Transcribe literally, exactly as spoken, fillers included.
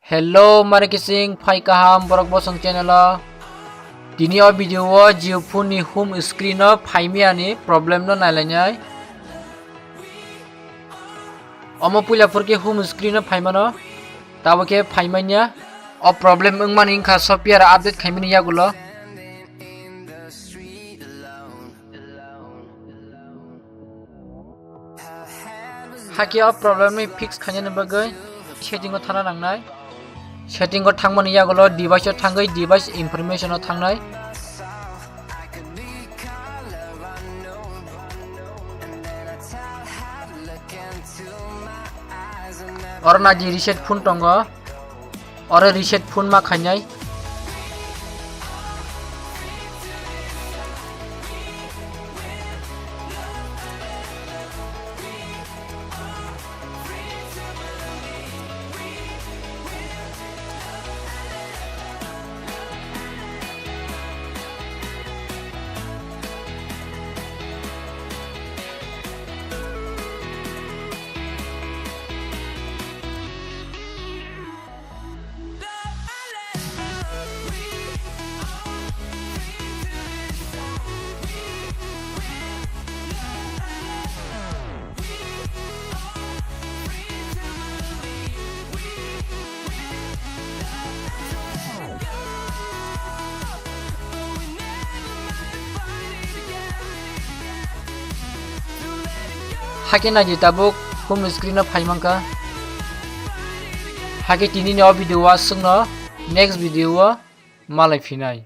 Hello, mare kising phai kaham borok bosong channel o. Tini o video o Jio phone ni home screen o phaimiyani problem no nailainai. Omo puila phurkhe home screen o phaimano, tabo khe phaimanya. O problem wngmani wngkha software update khaimani yagulo. Hakhe o problem ni fix khainani bagwi setting o thana nangnai. Setting o thangmani yagulo device o thangwi device information o thangnai. Oro naidi reset phone tongo. Oro reset phone ma khainai. Hakhe naidi tabuk home screen o phai mankha. Hakhe tini ni o video o aswkno, next video o malai phinai.